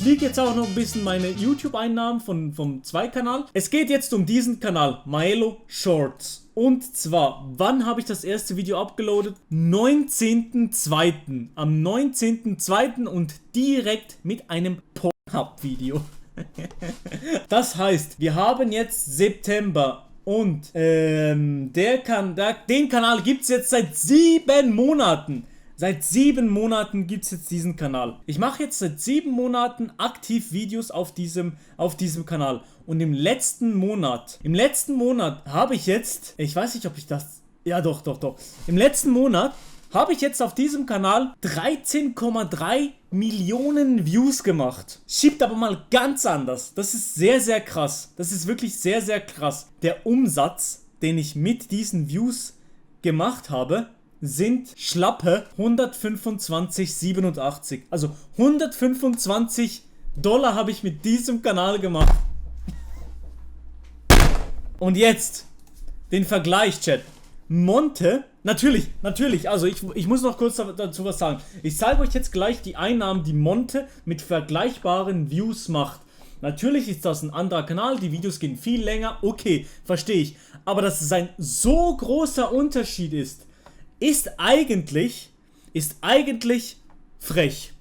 fliege jetzt auch noch ein bisschen meine YouTube-Einnahmen vom Zwei-Kanal. Es geht jetzt um diesen Kanal, Maelo Shorts. Und zwar, wann habe ich das erste Video abgeloadet? 19.02. Am 19.02. und direkt mit einem Pornhub-Video. Das heißt, wir haben jetzt September und den Kanal gibt es jetzt seit 7 Monaten. Seit 7 Monaten gibt es jetzt diesen Kanal. Ich mache jetzt seit 7 Monaten aktiv Videos auf diesem Kanal. Und im letzten Monat habe ich jetzt, ich weiß nicht, ob ich das, ja doch. Im letzten Monat habe ich jetzt auf diesem Kanal 13,3 Millionen Views gemacht. Schiebt aber mal ganz anders. Das ist sehr, sehr krass. Das ist wirklich sehr, sehr krass. Der Umsatz, den ich mit diesen Views gemacht habe, sind schlappe 125,87. Also 125 Dollar habe ich mit diesem Kanal gemacht. Und jetzt den Vergleich, Chat. Monte, natürlich, also ich muss noch kurz dazu was sagen. Ich zeige euch jetzt gleich die Einnahmen, die Monte mit vergleichbaren Views macht. Natürlich ist das ein anderer Kanal, die Videos gehen viel länger, okay, verstehe ich. Aber dass es ein so großer Unterschied ist eigentlich frech.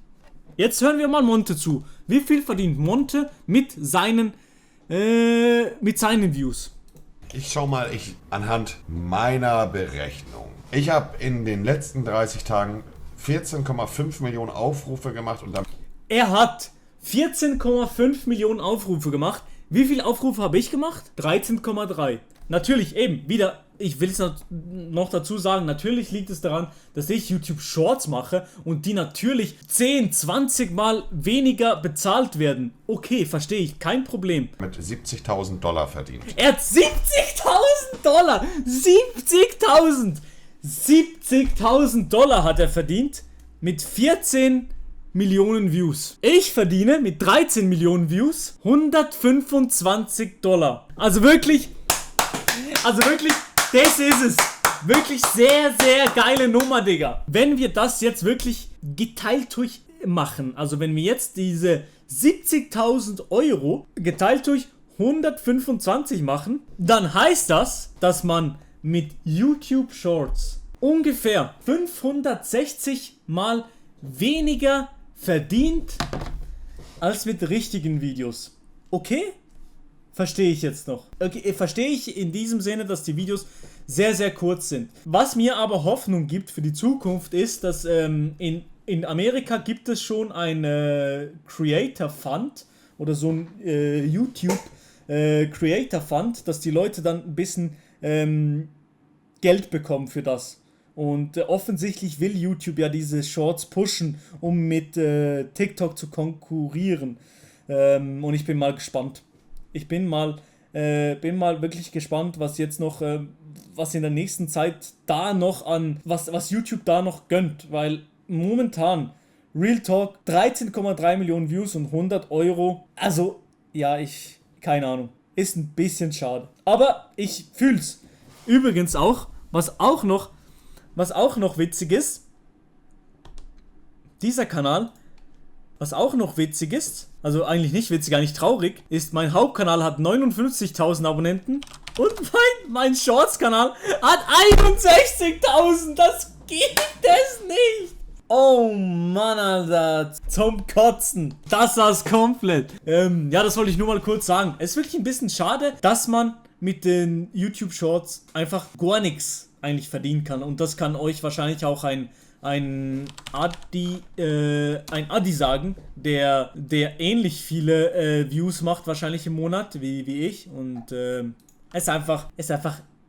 Jetzt hören wir mal Monte zu. Wie viel verdient Monte mit seinen Views? Ich schau mal, anhand meiner Berechnung. Ich habe in den letzten 30 Tagen 14,5 Millionen Aufrufe gemacht und dann... Er hat 14,5 Millionen Aufrufe gemacht. Wie viele Aufrufe habe ich gemacht? 13,3. Natürlich eben, wieder, ich will es noch dazu sagen, natürlich liegt es daran, dass ich YouTube Shorts mache und die natürlich 10, 20 Mal weniger bezahlt werden. Okay, verstehe ich, kein Problem. Mit 70.000 Dollar verdient. Er hat 70.000 Dollar! 70.000 Dollar hat er verdient mit 14 Millionen Views. Ich verdiene mit 13 Millionen Views 125 Dollar. Also wirklich, das ist es. Wirklich sehr, sehr geile Nummer, Digga. Wenn wir das jetzt wirklich geteilt durch machen, also wenn wir jetzt diese 70.000 Euro geteilt durch 125 machen, dann heißt das, dass man mit YouTube Shorts ungefähr 560 mal weniger verdient als mit richtigen Videos. Okay? Verstehe ich jetzt noch. Okay, verstehe ich in diesem Sinne, dass die Videos sehr, sehr kurz sind. Was mir aber Hoffnung gibt für die Zukunft ist, dass in Amerika gibt es schon ein Creator Fund oder so ein YouTube Creator Fund, dass die Leute dann ein bisschen Geld bekommen für das. Und offensichtlich will YouTube ja diese Shorts pushen, um mit TikTok zu konkurrieren. Und ich bin mal gespannt. Ich bin mal wirklich gespannt, was jetzt noch, was in der nächsten Zeit da noch was YouTube da noch gönnt, weil momentan, Real Talk, 13,3 Millionen Views und 100 Euro, also, ja, keine Ahnung, ist ein bisschen schade, aber ich fühl's. Übrigens auch, was auch noch witzig ist, dieser Kanal, was auch noch witzig ist, also eigentlich nicht witzig, eigentlich traurig, ist, mein Hauptkanal hat 59.000 Abonnenten und mein Shorts-Kanal hat 61.000. Das gibt es nicht. Oh Mann, Alter, zum Kotzen. Das war's komplett. Ja, das wollte ich nur mal kurz sagen. Es ist wirklich ein bisschen schade, dass man mit den YouTube Shorts einfach gar nichts eigentlich verdienen kann. Und das kann euch wahrscheinlich auch ein Adi sagen, der ähnlich viele Views macht, wahrscheinlich im Monat, wie ich. Und es ist einfach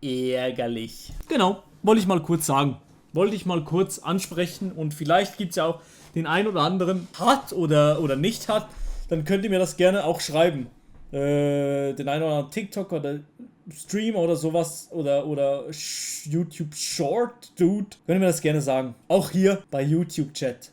ärgerlich. Genau, wollte ich mal kurz sagen. Wollte ich mal kurz ansprechen. Und vielleicht gibt es ja auch den einen oder anderen, hat oder nicht hat. Dann könnt ihr mir das gerne auch schreiben. Den einen oder anderen TikTok oder Stream oder sowas oder YouTube Short Dude, könnt ihr mir das gerne sagen. Auch hier bei YouTube Chat.